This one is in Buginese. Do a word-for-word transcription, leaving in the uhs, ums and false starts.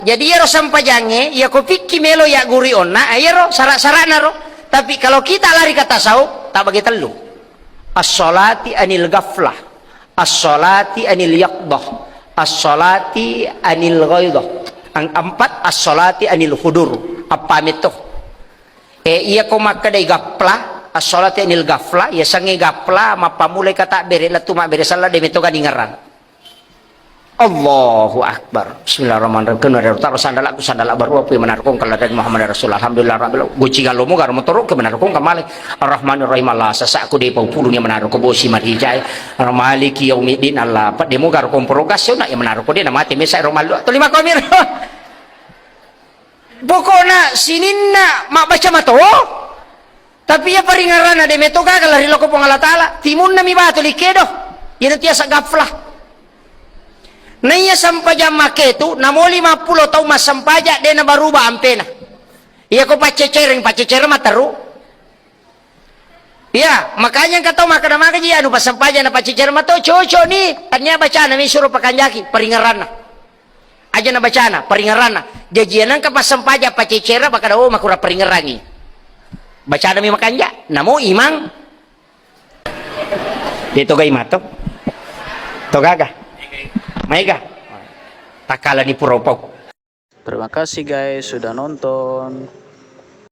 Jadi iyaro sempajangnge, iya ko pikki melo yagguri onna, iyaro sara-sarana ro. Tapi kalau kita lari ke tasawuf, tak bagi tellu. As-salati anil ghaflah, as-salati anil yaqdah, as-salati anil ghaidah. Ang empat, as-salati anil hudur. Apa metto? E, iya ko makkedai gapla, as-salati anil gafla, iya sangnge gapla, mappamulai kata bere, lettu mabbere sella, de metto ganingerang. Allahu Akbar. Bismillahirrahmanirrahim. Kena dari utara sandalakku, sandalak baru apa yang menaruh kong kalau dari Muhammad Rasulullah. Alhamdulillah Rabbil Alamin. Guci galomo gar motoro ke menaruh kong kamale. Ar-Rahmanir Rahim. Allah sasak aku di pau pulung yang menaruh ke bosi marijai. Maliki yaumiddin Allah. Apa demo gar komporo gas yo nak yang menaruh kode nama mati mesa romalu. Atau lima komir. Pokokna sininna mabbaca mato. Tapi iya paringerranna de metto gaga lari loko Puang Allah Taala. Timunna mi batu likkedo. Iyana tiasa gaflah. Naiya sempajang makketu, namo lima pulo taung massempajang, de nabaruba ampena. Iya ko paccecereng, paccecereng materu. Iya, makanya engka tau makkeda magaji anu passempajang na paccecereng mato, cocok ni. Tania bacana mi suro pakanjaki, paringerranna. Aja na bacana, paringerranna. Jaji nengka passempajang paccecereng, makkeda, oh, makura paringerrangi. Bacana mi makanja, namo imang. De toga imato. Togaga. Maega. Takkala ni pura upau. Terima kasih guys sudah nonton.